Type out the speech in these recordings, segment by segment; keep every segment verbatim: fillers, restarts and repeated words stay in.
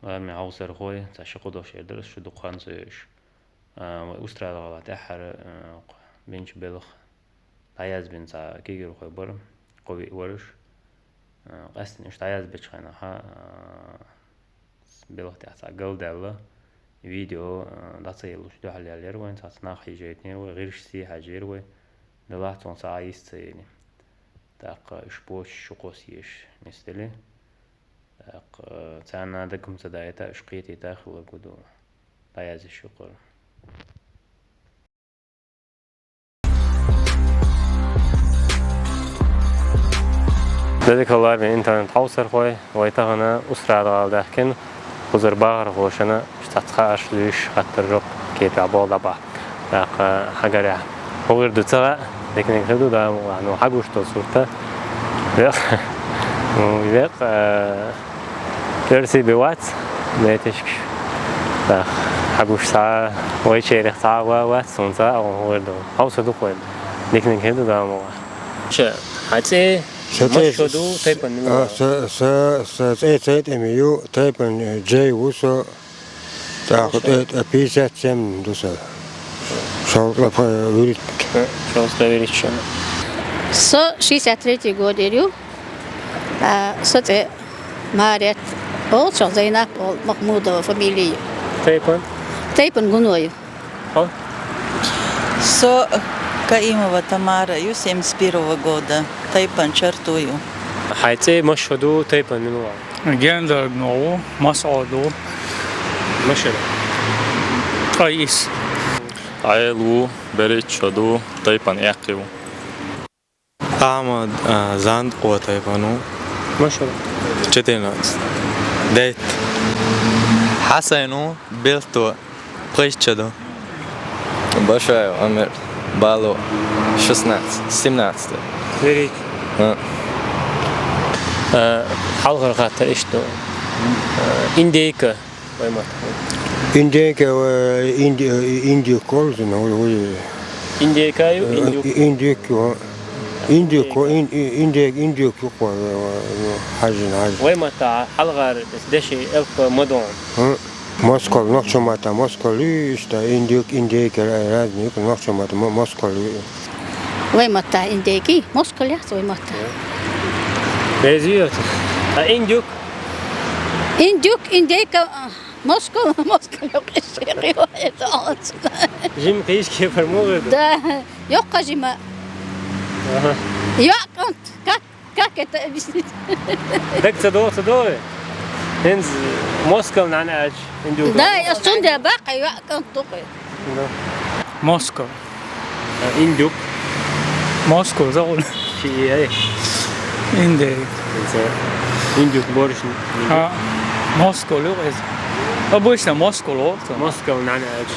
Ламин хьовсархой, цхьа ши-кхо дош эр дара шу дукха хан ца йоуш. А, вай Устрада-ГӀала тӀехьара, а, бинчу белха дӀаязбина цхьа кегийрхой бара, кхо-виъ вара уьш. А, къаьстина уьш дӀаязбечу хенахь, а, белха тӀехь цхьа галдаьлла, видео, а, дӀа ца йиллуш дуьхьал яьлла яра вайн, цхьацца нах хьийжийтинера вай, гӀирсаца хьаьжира вай, делахь цунах цхьа а йист ца йина. ТӀаккха уьш почта чу кхосса езаш нисделира. ТӀаккха, э, царна дага хӀума ца даийта, уьш кхетийта хилла гу ду. ДӀаязъеш ю кхара. Дерриг а ларвин интернет хьовсархой, вай тахана Устрада-ГӀала даьхкина, кхузара бахархошна цхьацца хаарш луьйш хаттар жоп кепехь болу дӀабахьа. ТӀаккха хьагарехь хӀун хир ду ца хаьа, диканиг хир ду, да, ну, хьагуш долу сурт. Векъ, ну, векъ, э, оьрсий бен вац, меттигаш. ТӀаккха хьагуш цхьа, вайчерих цхьа а вац, хӀунда ца а хӀун хир ду. Хьовса ду кхойн. Диканиг хир ду, да, ма вац. Ша, хьан цӀе? Сан цӀе, ма шо ду, тайпан мила а, ву? Сан, сан, сан цӀе цайтӀаме ю, тайпан, э, Джей ву со. ТӀаккха тӀе, тӀе пятьдесят семь ду сан. Шовзткъа вуьрхӀитта. Э, шовзткъа вуьрхӀитта шо. Со шестьдесят третий годера ю. А, сан цӀе Марет олу, со Зайнап олу, Махмудова фамилия ю. Тайпан? Тайпан Гуно ю. Хьо? Со Каимова Тамара ю, семьдесят первого года. Тайпан Чарту ю. Хьайн цӀе ма шо ду, тайпан мила ву? Гендар Ногу, Масъуд ву. Машина. Къайс. Ӏел ву, берхӀитта шо ду, тайпан Эккхи ву. Ахьмад, а, Зандакъо тайпан ву. Машина. Четырнадцать. Дейт. Хьасан ву, Белто. Пхийтта шо ду. Башаев Амир, Бало, шестнадцать, семнадцать. БерхӀитта. А. Э, хьалхара хаттар иштта ду. Э, индейка вай маттахь. Индейка, э, инди-, э, индюк олу иза, ну, вуй. Индейка ю, э, индюк? Индюк ю. Индюк, ин-, и-, индей-, индюк ю кхо, э, э, хьажина, хьажина. Вай маттахь хьалхара деши элп ма ду. Хм. Москал, нохчийн маттахь москал ю, иштта индюк, индейка ра-, разный ю, нохчийн маттахь мо-, москал ю. Вай маттахь индейка, москал яц вай маттахь. Беза ю. А индюк? Индюк, индейка, а, москал, москал ю, къишши, это алц. Жим къийшке фармугӀа. Да, йоккха жима. Ага. Йоккха кӀант, как Как это объяснить? Даг ца до, ца до. ХӀинца москал нана аьлча, индюк. Да, я цунда бакъ, я кӀант дукъ. Да. Москал. А, индюк. Москал, загӀун. Фи, ай. Индей. ХӀинца индюк борщ. А, москал ю иза. Обычно москал, о, ца. Москал нана аьлча.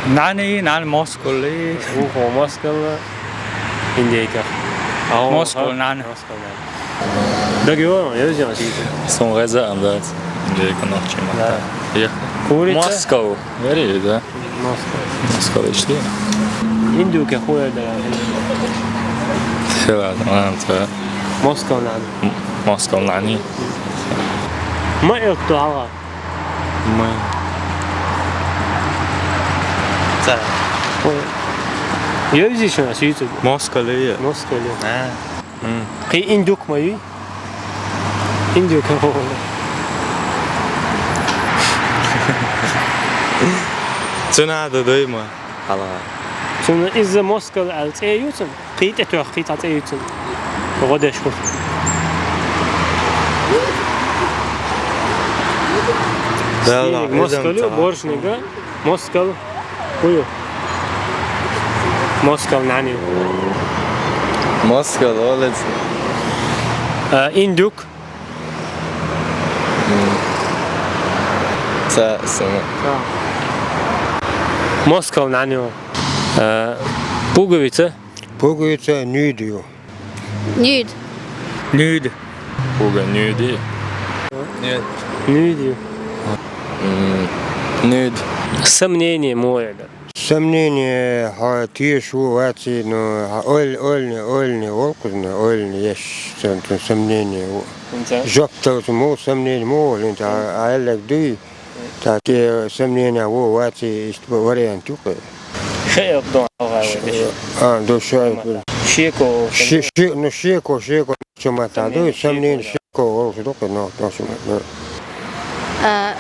Нани, нан москал ли. Ухо москал. Индейка. Ау, москал нана. Москал нана. Даг йо, я везён сидит. Сон гӀеза ам дац. Индейка нохчийн маттахь. Да. Я. Курица? Москал. Вери, да? Москал. Москал ишли. Индюк я хуя да. Все, ладно, ладно, ца. Москал нана. М-, москал нани. Ма эр ту ала. Ма. Ца. Ой. Йовзи шуна сийцу. Москал я. Москал я. А. М. Кхи индюк ма юй? Индюк ма юй. Цуьнан ду дуй ма. Хьала. Цуьнан иза москал аьлла цӀе ю цуьнан? Кхин тӀе тоьхна, кхин цхьа цӀе ю цуьнан? ГӀодеш хӀу. Дала, синиг москал ю, иза боршниг а москал. ХӀу ю? Москал нани. Москал, олец. А, индюк. Ца, сама. Ца. Москал нани ю. Э, пуговица? Пуговица нюд ю. Нюд. Нюд. Пуга нюд ю. Нет. Нюд ю. М, нюд. Сомнение моя, да. Сомнение, хьо тешаш ву, ваций, ну, хьо ойла-, ойлане, ойлане волкъазна, ойлане еш, сан-, сан-, сомнение ву. ХӀинца? Жоп товца му, сомнение му, хӀинца, а, аьлларг дуй, та те сомнение ву, ваций, иштта вариант ю-кх. Ши элп дон хьалха вай деша. А, до ши элп. Шеко. Ши-, ши-, ну, шеко, шеко. Чу маттахь ду, сомнение, шеко волуш ду-кх, но, но, чу маттахь. А,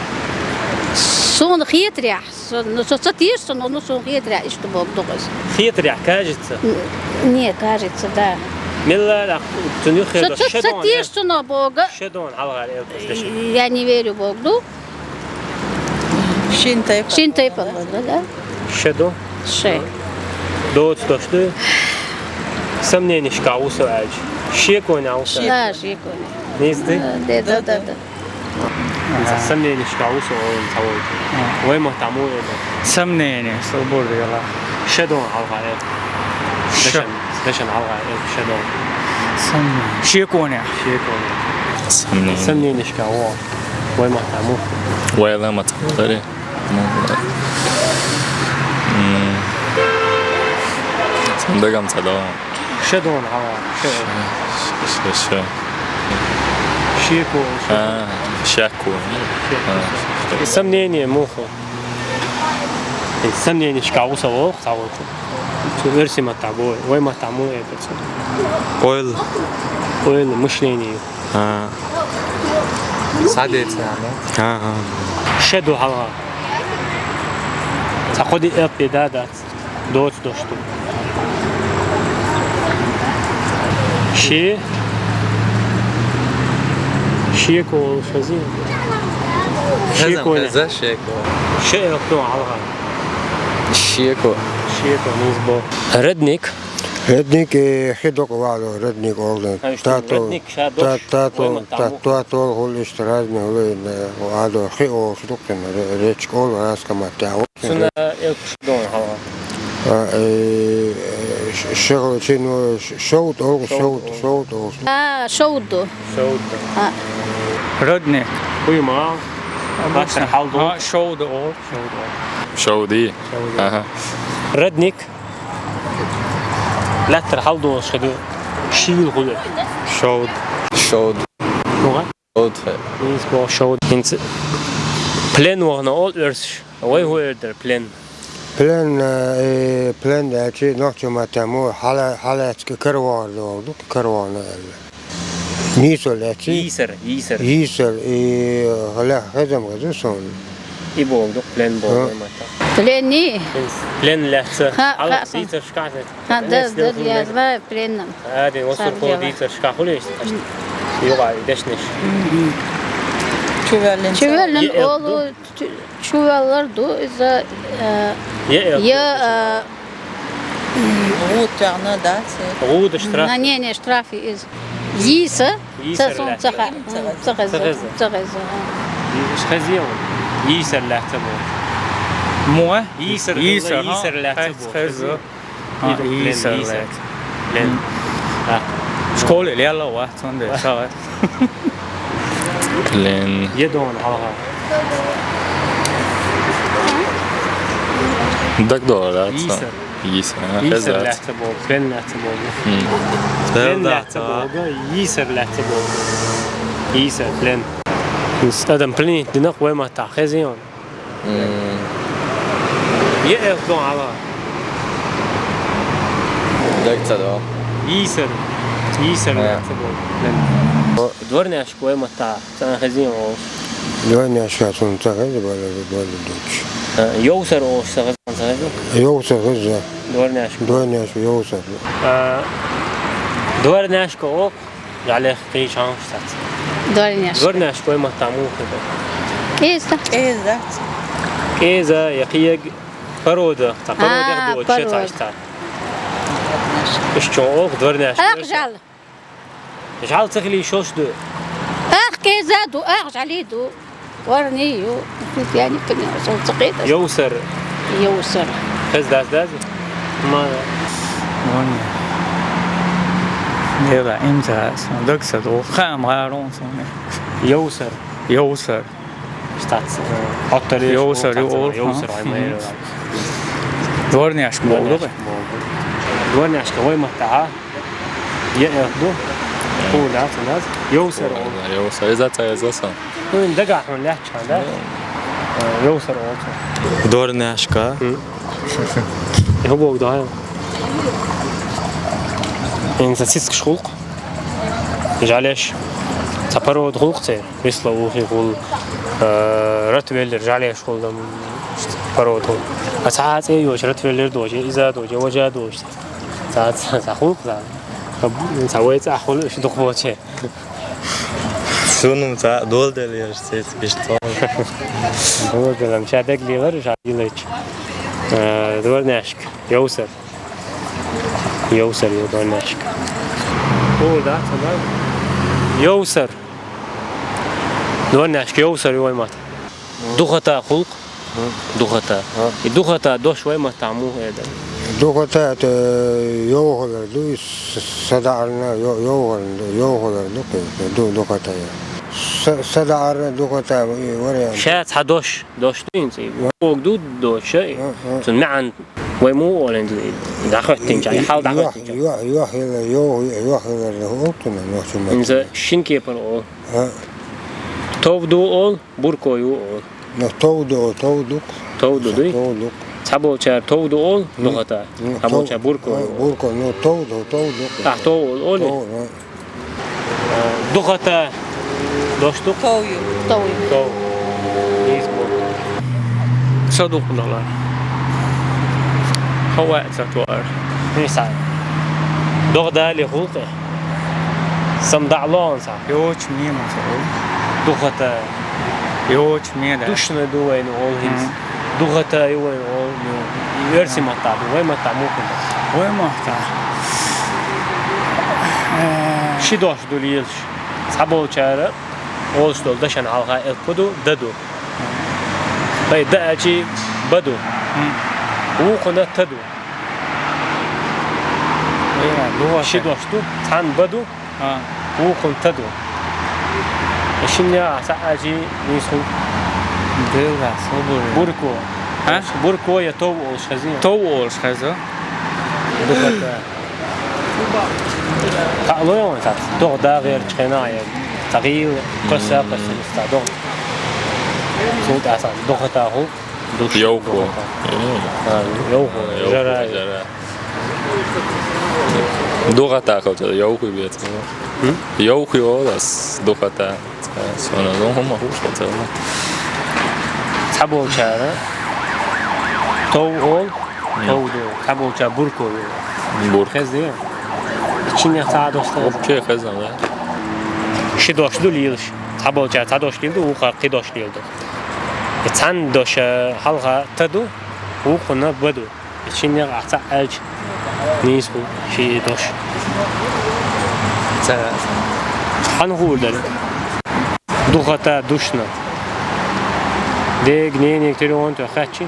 суна хетарехь, со, ну, со ца теша цунах, ну, суна хетарехь, иштта бохург ду-кх иза. Хетарехь, кажется? Н-, не, кажется, да. Мелла а, цунна юххе со ца, ца теша цунах бохург. Ши дон хьалха элпаш деша. Я не верю бохург ду. Шин тайпа. Шин тайпа, да? Ши ду? Ши. Доцу дош ду? Сомненешкахь ву со аьлча. Шеконехь ву со. Да, шеконе. Нийса ду? Да, да, да, да. Сомненешкахь ву со, олу цхьаволчу. Вай маттахь муха элира? Сомнение, со бур дела. Ши дон хьалха элира. Ши. Дешан, дешан хьалха элира ши дон. Сомнение. Шеконехь. Шеконехь. Сомнение. Сомненешкахь ву. Вай маттахь муха? Вай ла ма ца дари. М. Сан дагам ца догӀу. Ши дон хьалха. Ши. Ши, ши, ши. Шеко, шеко. А, шеко. Шеко. А. Сомнение муха? Сомненешкахь ву со олу цхьаволчу. Цу оьрсийн маттахь боху, вай маттахь муха элира цо? Ойла. Ойла, мышление. А. Схьадеца, да? Ага. Ши ду хьалха. Цхьа кхо-диъ элп де да, дац. Доцу дош ду. Ши. Шеко волуш хезий? Хезам, шеко. Хеза, шеко. Ши элп ду хьалха. Шеко. Шеко, нийса боху. Родник. Родник, э, хи докъа валу, родник олу. Ай, что, тато, родник, ша дош, та-, тато, вай ма та-, тамо. Тато, хӀума иштта разный хӀума, э, адо, хи олуш ду-кх цунна, ре-, речка олу, раскамат тя. Цунна, э, элп ши дон хьалха. А, э, э, ш-, ши, ши, ну, ш-, шовда олу, шовда, шовда олуш ду. А, шовда. Шовда. А. Родник. Хуй ма. Обычно. Латтара хьал ду. А, шовда олу. Шовда. Шовдий? Шовда. Ага. Родник. Лаьттара хьал долуш хи ду. Шийла хуьлу. Шовда. Шовда. Муха? Шовда. Нийса боху, шовда. ХӀинца плен вахана олу оьрсаша. Вай хӀун эр дара плен? Плен, э, плен аьлча, нохчийн маттахь мо хьала-, хьалаьцка караван долу ду, караван аьлла. Нийсо лаьций? Йийсар, йийсар. Йийсар, и хала хезам хеза суна. И бохург ду, плен бохург ду, а? Маттахь. Пленный? Плен лаьцна. Ха, хьала ха, ха. Дийцаршкахь. Ха, да, да, я знаю, пленным. А, дин, осурхо дийцаршкахь хуьлу иштта. Юкъа дешнаш. Мгм. Чувеллин. Чувеллин, е, олу, чу-, чувеллар ду, иза, э, е, э, я, э, ГӀуда тоьхна, да, церан? ГӀуда штраф. На, не, не, штраф из. Йийса? Йийсар ца сон лаьцна. Ца ха-, ца хеза, ца хеза. Ца хеза, ха. Йийсар хеза. Муха? Йийсар, йийсар, ха? Йийсар лаьцна. Хеза, хеза. А, йийсар, йийсар лаьцна. Плен. М. А. Школе лелла вац, цундела ца вац. Плен. Е дон хьалха. Дагдора, да, ца? Йийсар. Йийсар, а, йийсар хеза. Лаьцна боху, плен лаьцна боху. М. Плен лаьцна боху, йийсар лаьцна боху. Йийсар, плен. Адам пленить динарг вай маттахь хезий хьуна? М. Е элп дон хьалха. Даг ца до. Йийсар. Йийсар лаьцна боху. Дворняшка вай маттахь цхьана хезий хьуна олуш? Дворняшка суна ца хеза, бала, бала дучу. А, йовсар олуш ца хеза, ца хеза? Йовсар хеза. Дворняшка. Дворняшка йовсар. А, дворняшка олу. Ялех кхечахьа ца. Дворняшка. Дворняшка вай маттахь муха хир ду? КӀеза. КӀеза. КӀеза, я кхиерг порода, цхьа породех доцуш, цхьа иштта. Иштта чу олу дворняшка. Ах, жал. Жал ца хилий шолш ду? Ах, кӀеза ду, ах, жали ду. Дворни ю, я не поняла, со ца хеташ. Йовсар. Йовсар. Хеза дац, дац? Ма. Вон. Дела, им ца, сан даг ца до. Хаам гӀарон сан. Йовсар. Йовсар. Штац, э, оттареш, йовсар, оттареш, йовсар, ха? Йовсар, ай, ма, м. Дворняшка боху ду-кх? Дворняшка вай маттахь. Е, э, ду. Хьуна дац, дац. Йовсар олу. Йовсар, иза ца, иза сан. Ну, дагахь хьуна лаьтташ, да? Э, йовсар олу цо. Дворняшка. М. Йо, боху, да. Ин ца цицкаш гӀуллакх. ЖӀалеш. Ца порода гӀуллакх церан. Вислоухи гӀуллакх, э, ротвейлер, жӀалеш гӀуллакх, м, порода гӀуллакх. А цхьа а цӀе йоцуш, ротвейлер доцуш, иза доцуш, важа доцуш. Ца, ца, ца гӀуллакх, ца. Ца вай цӀа гӀуллакх, уьш дукха боцуш. Суна-м ца дола делла еш цецигаш цхьа. Дола делла, ша дег лелар, ша йилач. Э, дворняшка, йовсар. Йовсар ю дворняшка. Хьуна дац, да? Йовсар. Дворняшка йовсар ю вай маттахь. Духата гӀуллакх. Духата. И духата дош вай маттахь муха эр дара? Духата это йовхалар ду, и с-, садаӀарна йо-, йовхалар, йовхалар ду, кхе, ду-, духата я. Са-, садаӀарна духата и вариант. Ша цхьа дош, дош ду хӀинца. Ог ду дош, и. Цун маьӀна вай муха олу хӀинца, и дӀахӀоьттинча, и хьал дӀахӀоьттинча. Йох-, йох-, йоххалар, йо-, йоххалар ду, олу цунах, нохчийн маттахь. ХӀинца шина кепара олу. Тов ду олу, бурко ю олу. Ну, тов ду, тов ду-кх. Тов ду дуй? Тов ду-кх. Цхьаболчара тов ду олу, духата. Цхьаболчара бурко ю олу. Бурко, ну, тов ду, тов ду-кх. Ахь тов олу, олий? Тов, ну. Духата дош ду-кх? Тов ю. Тов ю. Тов. Нийса бу. Са дукха дала. Хьо ваьа ца тоьар. Нийса. ДогӀа дали гӀуллакхе. Сам даӀлон ца. Йочу мема ца. Духата. Йочу ме да. Душна ду вайна олу хӀинца. Духата ю вайна олу, ну, оьрсийн маттахь ду, вай маттахь муха ду? Вай маттахь. Э. Ши дош ду лелаш. Цхьаболчара олуш долу дашан хьалха элп ду, да ду. Вай да аьлчи ба ду. Вукхунна та ду. Э, ду ваха. Ши дош ду, цхьанна ба ду. А. Вукхунна та ду. Шинне а саӀажи нийсху. Дела, собур. Бурко. А? Бурко я тов олуш хезий? Тов олуш хезо. Духата. Хаало я ван сац. ДогӀа дагӀерчу хенахь я. Ца гӀийла, кхоьсса, кхоьсса, ца догӀа. Цул тӀаьхьа духата хӀу. Йовхо. А, йовхо. Йовхо, жара. Жара. Духата хилча, йовхо бецӀ. М? Йовхо йолас, духата. Сона, ну, хӀума хӀуш хилча. Цхьаболчара тов ол, тов ду. Цхьаболчара бурко йол. Бурко. Хезде? Чинех цхьа дош хеза? Вообще хезна, да. Ши дош ду лелаш. Цхьаболчара цхьа дош лел ду, вукхара кхин дош лел ду. И цхьана доша хьалха та ду, вукхунна ба ду. И шиннех ахь цхьаъ аьлча, нийса хӀу ши дош. Ца. Хьан хӀур дара? Духата душна. Дег, ненег телефон тӀе хаьттчи?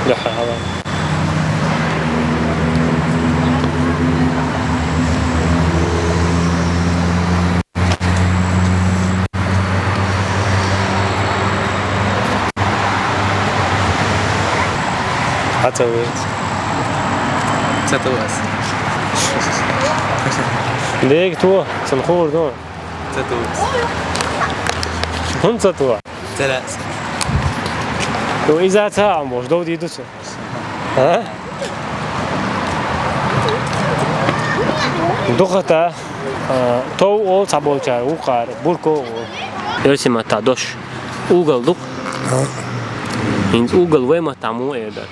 Дуьххьа хьала. Хьан ца вуьйцу? Ца ту ас. Дега ту, цун хуур ду. Ца ту ас. ХӀунда ца ту? Ца лаьа. Ну, иза ца ам бохуш, дов дийр ду цу? А? Духата, а, тов олу цхьаболчара, вукхара бурко олу. Оьрсийн маттахь дош угол ду-кх. А. ХӀинца угол вай маттахь муха эр дара?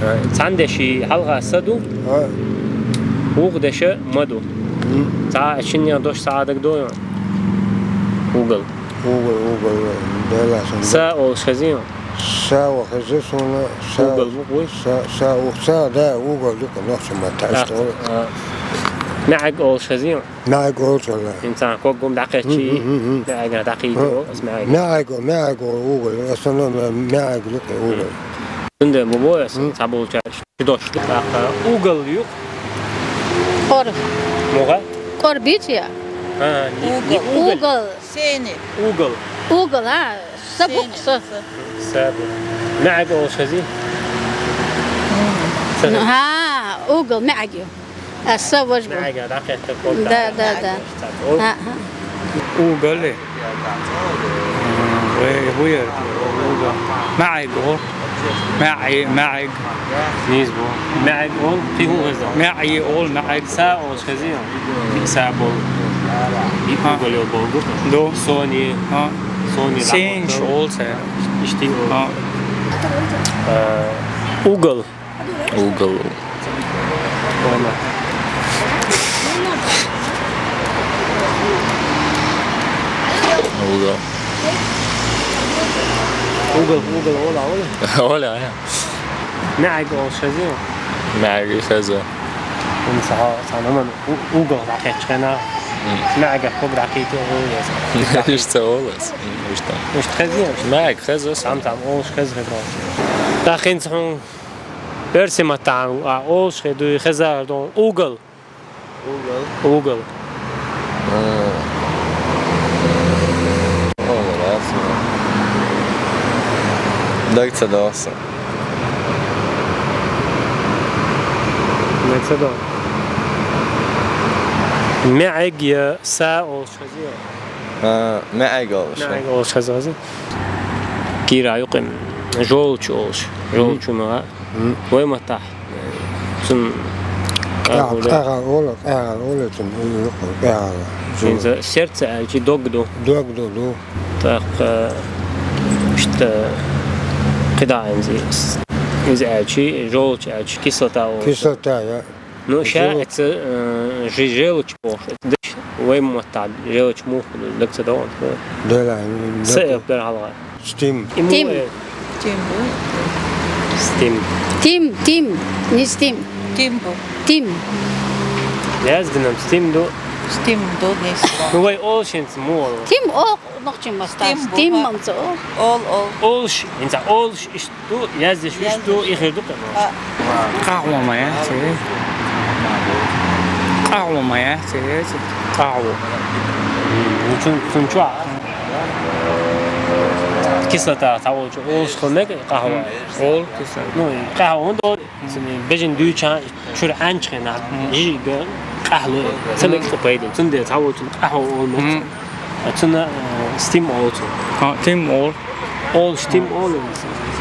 А. Цхьана деши хьалха са ду, а, вукху деша ма ду. М. Цхьа а шиннех дош цхьа а дагадогӀу? Угол. Угол, угол, Дела сан. Са олуш хезий? Са вахаза суна, са, угол бу вай? Са, са, ух, са, да, угол ду-кх нохчийн маттахь. А, иштта. А. МаьӀаг олуш хезий? МаьӀаг олуш хеза. Инсан ког гум дӀакхеччи, мгм, мгм, мгм, маьӀагна дӀакхийчо, ас маьӀаг. МаьӀаг, маьӀаг угол, ас ма-, маьӀаг ду-кх угол. Цундела ма бой ас, м, цхьаболчара ши дош ду. ТӀаккха угол ю-кх. Къор. Муха? Къор бийци я? А, угол. Угол. Сени. Угол. Угол, а? Са бу-кх са. Са бу. МаьӀаг олуш хезий? Ну, ха, угол, маьӀиг ю. А, со вож бу. МаьӀига дӀакхетта ког Да, да, да, да. О. А, а. Угол. Вай, вай, угол. МаьӀиг, о. МаьӀи, маьӀиг. Нийса бу. МаьӀиг ол, кхы хӀун хеза? МаьӀи ол, маьӀиг. Са олуш хезий? Са бол. И А. угол йол бол ду. Ду. Сони. А. Сони Сенч лапотал. Ол са. Ишти ол. А. Э, угол. Угол. Вона. Угол. Угол, угол, ола, ола. Ола, я. МаьӀиг олуш хезий? МаьӀиг хеза. Ин ца, ца, ну, ну, у-, угол дӀакхечча хенахь. М. МаьӀига ког дӀакхийтта, ола, я. Иштта олас. М, иштта. Иштта хезий? МаьӀиг хеза. Там, там, олуш хеза, хеза. ТӀаккха хӀинца хьуна Оьрсийн маттахь а олуш хир ду, хезар ду угол. Угол? Угол. А. Угол, ясно. Дага ца доьссу. Дага ца до. МаьӀиг я са олуш хезий? А, маьӀиг олуш. МаьӀиг олуш хеза, хеза. Кира юкъе жолчу олуш. Жолчу ма. Мгм. Вай маттахь. Цун КӀа-, къагӀо де. КӀагӀал ола, къагӀал ола цун, уьйру къагӀал. Цун за сердце аьлчи дог ду. Дог ду, ду. ТӀаккха, иштта, кхидӀа иза, иза аьлчи, жолчу аьлчи, кислота олуш. Кислота, я. Ну, ша Жо- эца, э, же-, желудь бохуш, эца деш, вай маттахь желудь муха ду, дага ца догӀу, да? Дела, Са дага. Эппер хьалха. Стим. И му Тим. э, Тим бу. Стим. Тим, тим, не стим. Тим бу. Тим. Яздинам стим ду. Стим ду, не стим. Ну, вай олшинца му олу. Тим о, нохчийн маттахь. Стим бу, Тим ма. Мамца о. Ол, ол. Олш, инца олш, иш Ду, яздеш вуьш ду, Яздеш. И хир ду къа. А. Къахьо ма яц, э? Къахьо ма яц, э? Къахьо. Ну, цун, цун чу а. Кислота, цхьа волчу, олуш хила мега, къахьо. Ол кислота. Ну, и къахьо хӀунда олу, цуьнан бежан дуьйча, чуьра Ӏанчхьана, жижиг къахьлу. Ца мега цхьа пайда. Цундела цхьа волчу къахьо олу мега. Мгм. А цунна, э, стим олу цунна. А, тим олу. Олуш тим олу.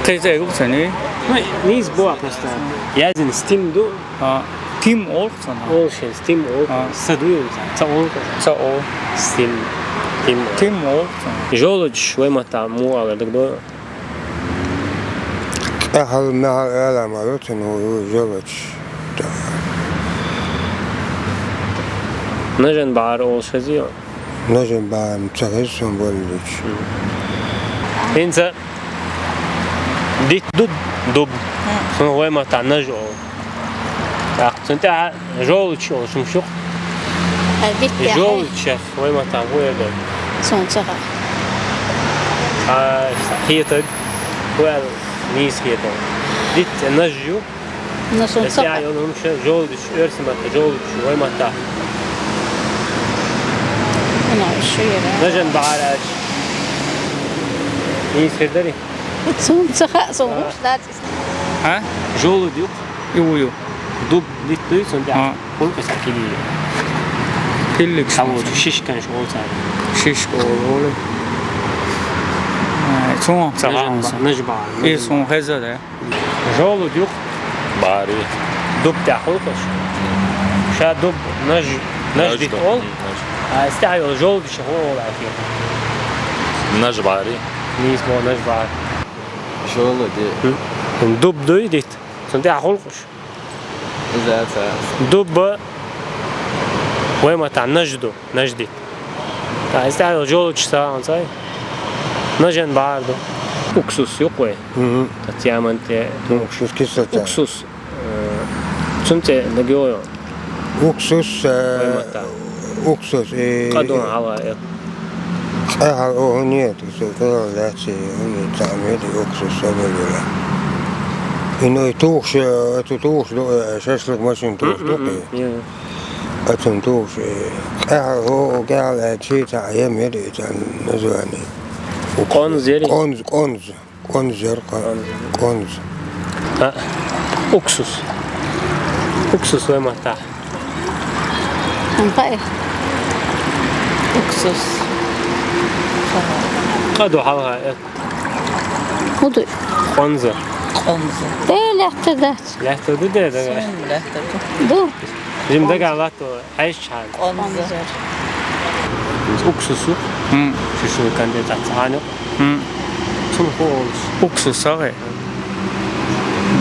Кхин цӀе гуп цани? Ну, нийса бу а просто. Яздина стим ду. А, тим олу цунна. Олу шен стим олу. А. Са ду ю, ца олу. Ца олу. Стим. Тим. Тим олу цунна. Жолудж вай маттахь му алар дагадо? ТӀаьхьал-маьхьал ала ма ду цунна ву жолудж. Нажан бӀара олуш хезий? Нажан бӀара ца хеза сон баллича. ХӀинца дитт ду дуб. Мгм. Цунах вай маттахь наж олу. ТӀаккха цунна тӀехьа жолудж олуш хӀума шу-кх. А дитт тӀехьа? Жолудж шех вай маттахь хӀун эр ду? Суна ца хаьа. А, хетарг, хӀун аьлла нийса хетарг. Дитт наж ю. Ну, суна ца хаьа. Аса йолу хӀума ша жолудж, оьрсийн маттахь жолудж, вай маттахь. Ну, шу яра. Нажан бӀара аьлча. Нийса хир дарий? Суна ца хаьа, суна гуш дац. А? Жолуд ю-кх. Ю, ю. Дуб дитт дуй, цунна тӀехь. А. Хул кхин цхьа килли. Килли. Цхьа волчу шишканаш олу цара. Шишка олу, олу. Ай, цунах ца хаьа. Нажан бӀара. И суна хеза, да? Жолуд ю-кх. БӀара. Дуб тӀехь хул кхуш. Ша дуб наж, наж дитт олу. Наж. А, аса тӀехь йолу жолудж шу хӀун олу аьлла? Наж бӀара. Нийса боху, наж бӀара. Жолуд ю. М? Дуб дуй дитт. Цунна тӀехь хул кхуш. Иза ца. Дубба вай маттахь наж ду, наж дитт. Ткъа иза тӀехь йолу жолудж ца хьуна цай? Нажан бӀара ду. Уксус ю-кх вай? Мгм. Татьяна тӀе. Уксус кислота. Уксус. Э, цунна цӀе дагайо? Уксус, э, вай маттахь. Уксус, э, къа ду хьала, э. Къа хьала, о, нет, уксус, къа хьала лаьцна, хӀунда цхьа мега уксус, собар вела. И ну, и тухуш, э, цу тухуш ду, э, шашлык машина тухуш ду, э. М-м-м, я. А цунна тухуш, э, къа хьала, о, о, къа хьала, э, чи цхьа, я мега, и цхьа название. Уксус. Къонз яри? Къонз, къонз. Къонз яр-кх. Къонз. Къонз. А, уксус. Уксус вай маттахь. Уксус. Къа ду хьалха, э. ХӀун ду? Къонза. Къонза. Э, лаьтта дац. Лаьтта ду де, дага. Сэн лаьтта ду? Ду. Жим дага латто, хьайш чхьан. Къонза. Уксус ю? Хм. Шишо кандидат цхьаьна. Хм. Цун холш. Уксус, сагӀе?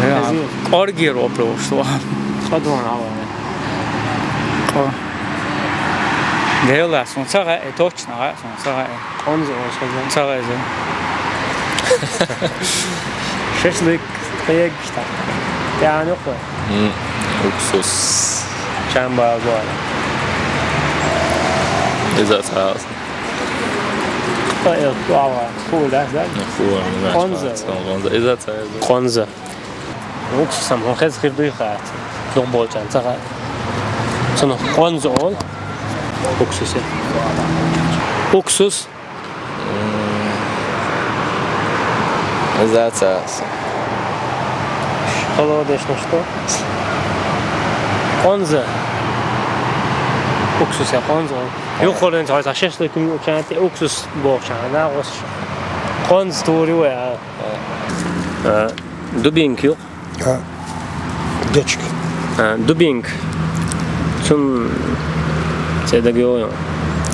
Хазир. Къоргир вопрос. Къадон ава. Къо. Дела, сун сагӀа, э, точно, а, сун сагӀа, э. Къонза олуш хазан. СагӀа, э. Шашлык, къегиш та. Тяну къо. М, уксус. Чамба гора. Иза саас. Къо эл туава. Ху, да, да? Ху, да. Къонза. Къонза. Иза саас. Къонза. Уксус ам хьун хеза хир дуй хаьттина. Дукха болчарна ца хаьа. Цунах къонза олу. Уксус я. Уксус. М, иза ца. Холодечный что? Къонза. Уксус я къонза олу. Юххур ца хьайса шашлык ю чанти уксус бохчана, да, ос. Къонза тури вай, а. А, дубинка юкъ? А, дечка. А, дубинка. Цун цӀе дага йогӀу.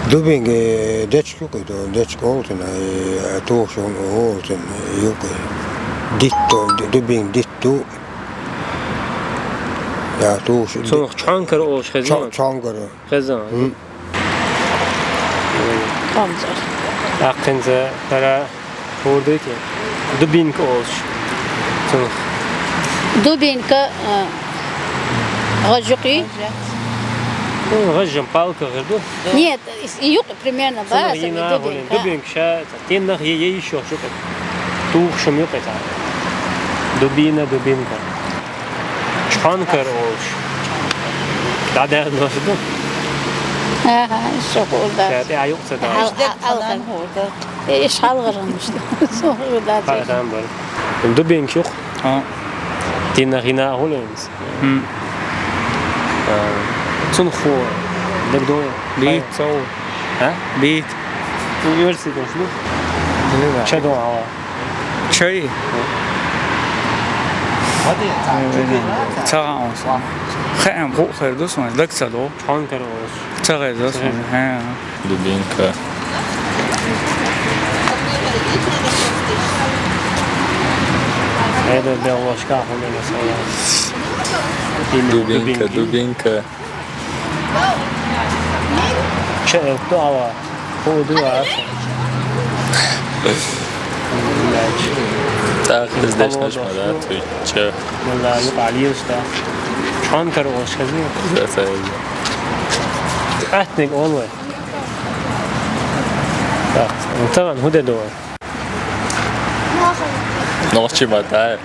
Дубинка, э, дечка юкъ, ду, дечка олтина, э, тухуш олтина, юкъ. Дитто, ду-, дубинка дитто. Я тухуш. Цунах чхьонкар олуш хезна? Чхьон-, чхьонкар. Хезна. М. Къонза. Аккхинца хӀара хӀун ду те? Дубинка олуш. Цунах. Дубинка, а, гӀажа юкъ? Ну, гӀажа палка хир ду. Нет, и, и юкъ примерно, цунах ба, йина хӀулин. Дубинка. Дубинка ша, теннах е, е ещё шу. Тухуш ю кхета. Дубина, дубинка. Чхьонкар олуш. ДӀадаьлла дош ду? Аха, ишо хӀур дац. Ша тӀе а юкъ ца дац. Хьал-, хьал-, хьалгӀар. Э, иш хьалгӀар ам ишта. Со хӀур дац. ХьалгӀар ам бар. Дубинка юкъ? А. Динна гӀина а хӀулинца. М. А, цун ху. ДагадогӀий? Бийт, цо. А? Бийт. Университет дош ду? ДагадогӀий. Ча ду ала? Чай. Ца гӀан сан. Хеам ху хер ду сан, даг ца ду. Чхьонкар олуш. Ца гӀеза сан, хӀа. Дубинка. Это белошка, у меня своя. Дубинка, дубинка. Ча, кто ала? Ху ду а? Так, здесь наш мадат, ча. Валла, юкъа лийлаш да. Чхьонкар олуш хезний? За, за, за. Къаьттиниг олу вай. Так, тагӀан хӀун де ду вай? Нохчи мата.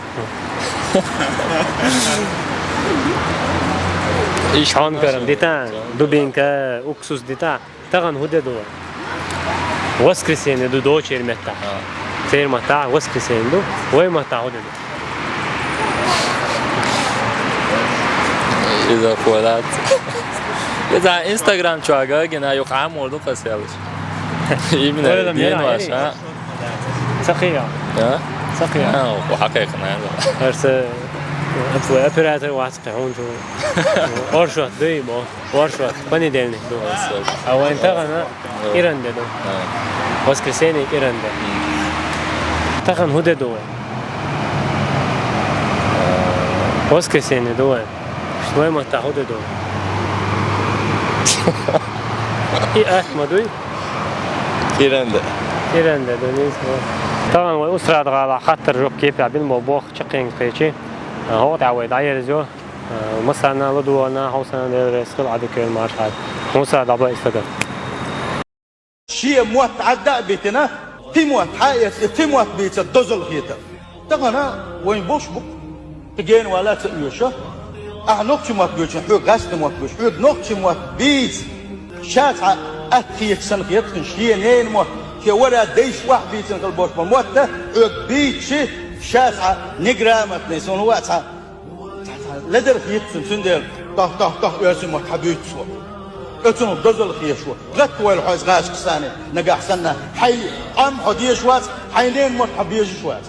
Чхьонкар дита, дубинка, уксус дита. ТагӀан хӀун де ду вай? Воскресенье ду дочеран меттахь. А. Церан маттахь воскресенье ду. Вай маттахь хӀун де ду? Иза хӀу дац. Иза Instagram чохь гина, юха Ӏамор ду кхаселаш. Именно дин ваш, а? Ца кхиа. А? Ца кхиа. А, хьакхайкхина. Арса, оператор вац кхи хьун чу. Оршот дуй бо. Оршот, понедельник ду. Оршот. А вайн тагӀана кӀиран де ду. А. Воскресенье кӀиран де. М. ТагӀан хӀун де ду вай? Воскресенье ду вай. Вай маттахь хӀун де ду? И атма дуй? КӀиран де. КӀиран де ду, нийса. ТагӀан вай Устрада-ГӀалахь хаттар жоп кепехь бина бо боху чаккхенга кхечи. ХӀокху тӀехь вай дӀаерзайо. Массарна а ладугӀарна, хьовсарна Дела реза хила, Ӏадика йойла марша Ӏад. Муса, дӀабай стага. Шен мотт Ӏадда а битина, кхин мотт хьаэца, и кхин мотт бийца дозалла хетар. Тахана вайн бош бу-кх, кхин гена вала а ца оьшу. Ахьа нохчи мотт буьйцу, хьоьга гӀаьстина мотт буьйцу, хьоьга нохчи мотт бийца. Ша цхьа атта хеташ санна хеташ, шен ненан мотт, шен вара дайша охьабийцина хила бош бу-кх мотт, хьоьга бийцичи, ша цхьа неграмотный, суна вац цхьа. Ледара хӀиттина, цундела Тох, тох, тох, оьрсийн мотт хьабуьйцу со. Оцунах дозалла хеташ ва. ГӀатта войла хьо из гӀазкхий санна, нагахь санна хьай Ӏам хьо дезаш вац, хьай ненан мотт хьо безаш вац.